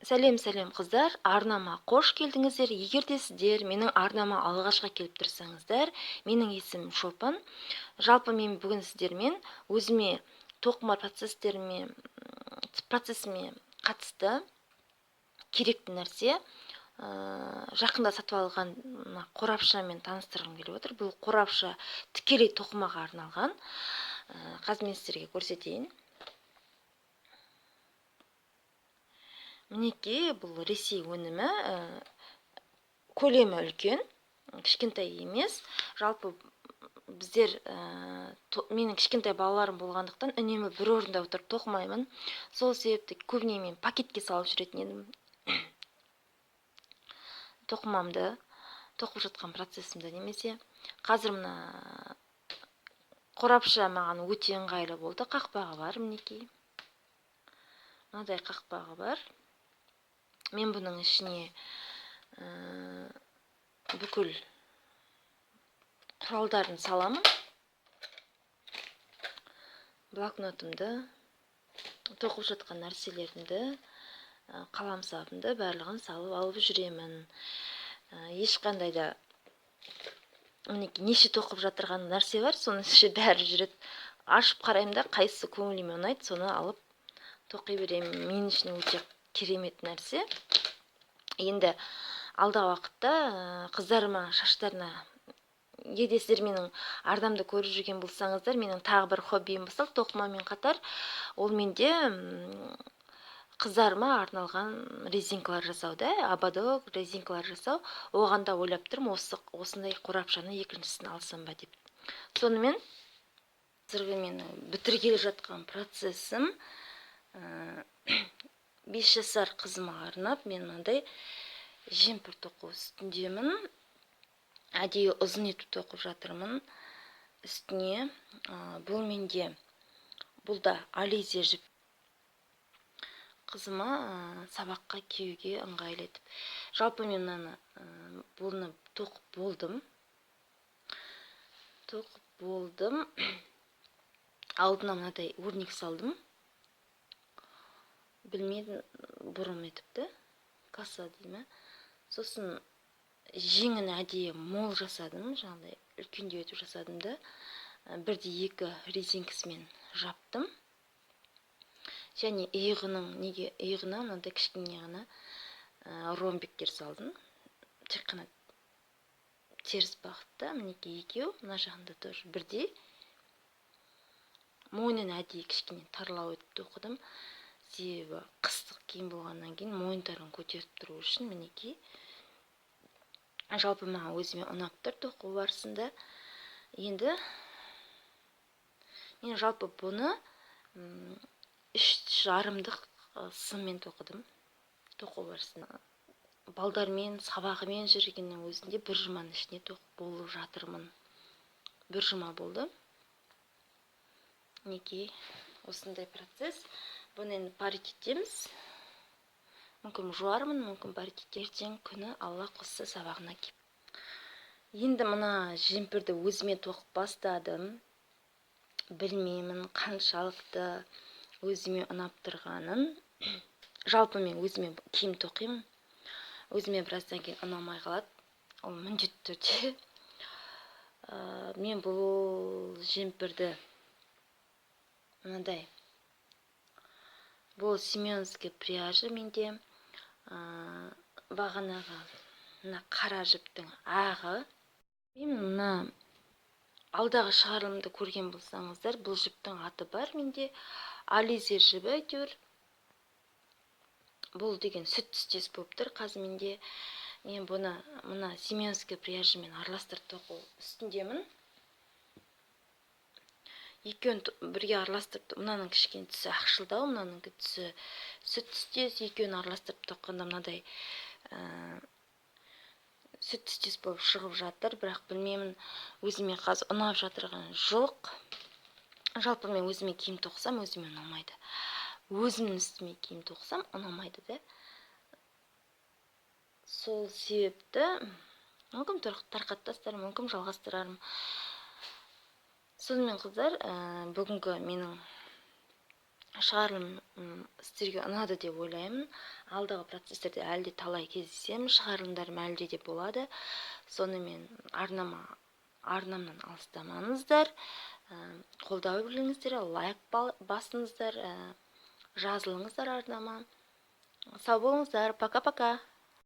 Сәлем, сәлем, қыздар, арнама қош келдіңіздер. Егер де сіздер менің арнама алғашқы келіп тұрсаңыздар, менің есімім Шолпан. Жалпы мен бүгін сіздермен өзіме тоқыма процесіме қатысты керекті нәрсе, жақында сатып алған мына қорапшамен таныстырғым келіп отыр. Бұл қорапша тікелей тоқымаға арналған. Қазір мен сіздерге көрсетейін. Мінекей, бұл Ресей өнімі, көлемі үлкен, кішкентай емес. Жалпы біздер, менің кішкентай балаларым болғандықтан үнемі бір орында отырып тоқымаймын. Сол себепті көбіне мен пакетке салып жүретін едім тоқымамды, тоқып жатқан процесімді немесе. Қазір мына қорапша маған өте ыңғайлы болды. Қақпағы бар, мінекей. Мынадай қақпағы бар. Мен бұның ішіне бүкіл құралдарын саламын. Блокнотымды, тоқып жатқан нәрселерімді, қаламсабымды барлығын салып алып жүремін. Ешқандай да мінекей неше тоқып жатырған нәрсе бар, соның іші бәрі жүреді. Ашып қараймын да, қайсысы көңіліме ұнайды, соны алып тоқи беремін. Мен үшін өте керемет нәрсе. Енді алдағы уақытта, қыздарыма шаштарына, егер сіздер менің арнамды көріп жүрген болсаңыздар, менің тағы бір хоббиім басталды тоқымамен қатар. Ол менде, қыздарыма арналған резинкалар жасау да, ободок резинкалар жасау. Оған да ойлап тұрмын, осындай қорапшаны екіншісін алсам ба деп. Сонымен қазіргі менің бітіргелі жатқан процесім, 5 жасар қызыма арнап мен мынандай жемпір тоқу үстіндемін. Әдейі ұзын етіп тоқып жатырмын. Үстіне, бұл менде, бұл да ализе жіп. Қызыма, сабаққа киюге ыңғайлы етіп. Жалпы мен бұны тоқып болдым. Тоқып болдым. Алдына мынадай өрнек салдым. Білмедім, бұрым етіпті. Касса дей ме? Сосын жеңін әдейі мол жасадым, жаңағыдай үлкендеу етіп жасадым да, бірде екі резинкасымен жаптым. Және иығының, неге иығына мынандай кішкене ғана, ромбиктер салдым. Тек қана теріс бағытта, мінекей екеу, мына жағында тоже бірдей. Мойнын әдейі кішкене тарлау етіп тоқыдым. Себебі қыстық киім болғаннан кейін мойындарын көтеріп тұру үшін мінекей. Жалпы маған өзіме ұнап тұр тоқу барысында. Енді мен жалпы бұны, үш жарымдық, сыммен тоқыдым. Тоқу барысында балдармен, сабағымен жүргеннің өзінде бір жұманың ішінде тоқып болып жатырмын. Бір жұма болды. Мінекей осындай процесс. Бұны енді парить етеміз. Мүмкін жуармын, мүмкін парить етемін. Ертең күні Алла қосса сабағына киіп. Енді мына жемпірді өзіме тоқып бастадым. Білмеймін қаншалықты өзіме ұнап тұрғанын. Жалпы мен өзіме киім тоқимын. Өзіме біраздан кейін ұнамай қалады. Ол міндетті түрде. Мен бұл жемпірді мынадай. Бұл семеновский пряжа менде. Бағанағы мына қара жіптің ағы. Мен мына алдағы шығарылымды көрген болсаңыздар, бұл жіптің аты бар менде. Ализе жібі әйтеуір. Бұл деген сүт түстес болып тұр қазір менде. Мен бұны мына семеновский пряжамен араластырып тоқу үстіндемін. Екеуін бірге араластырып, мынаның кішкене түсі ақшылдау, мынаның түсі сүт түстес. Екеуін араластырып тоққанда мынадай, сүт түстес болып шығып жатыр. Бірақ білмеймін, өзіме қазір ұнап жатырған жоқ. Жалпы мен өзіме киім тоқсам, өзіме ұнамайды. Өзімнің үстіме киім тоқсам, ұнамайды да. Сол себепті мүмкін тарқатып тастармын, мүмкін жалғастырармын. Сонымен, қыздар, бүгінгі менің Шығарылым сіздерге ұнады деп ойлаймын. Алдағы процесстерде әлі де талай кездесемін, шығарылымдарым әлі де болады. Сонымен, арнамнан алыстамаңыздар, қолдау білдіріңіздер, лайк басыңыздар, жазылыңыздар арнама. Сау болыңыздар, пока пока.